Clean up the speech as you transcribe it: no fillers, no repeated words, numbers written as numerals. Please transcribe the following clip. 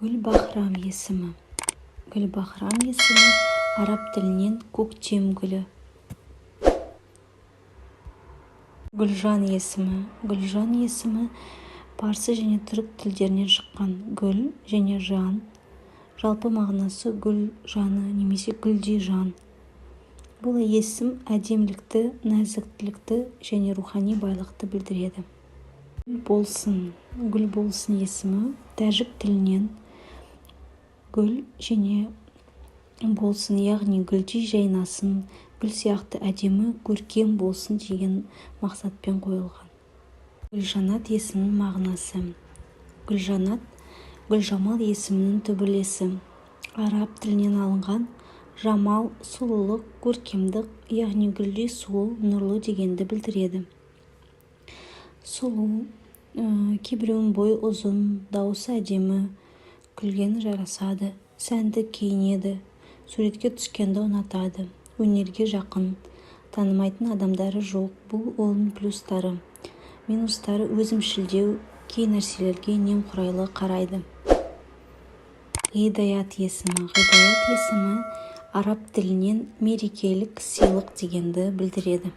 Гүлбаһрам есімі. Гүлбаһрам есімі араб тілінен, көктем гүлі. Гүлжан есімі. Гүлжан есімі парсы және түрік тілдерінен шыққан, гүл және жан. Жалпы мағынасы гүл жаны немесе гүлдей жан. Бұл есім әдемілікті, нәзіктілікті және рухани байлықты білдіреді. Гүлболсын. Гүлболсын есімі тәжік тілінен, гүл және болсын, яғни гүлдей жайнасын, гүл сияқты әдемі, көркем болсын деген мақсатпен қойылған. Гүлжанат есімінің мағынасы. Гүлжанат Гүлжамал есімінің түбірлесі. Араб тілінен алынған, жамал – сұлулық, көркемдік, яғни гүлдей сұлу, нұрлы дегенді білдіреді. Сұлу, кейбіреуінің бойы ұзын, дауысы әдемі, күлгені жарасады, сәнді киінеді, суретке түскенді ұнатады, өнерге жақын, танымайтын адамдары жоқ. Бұл оның плюстары. Минустары: өзімшілдеу, кей нәрселерге немқұрайлы қарайды. Ғидаят есімі. Ғидаят есімі араб тілінен, мерекелік сыйлық дегенді білдіреді.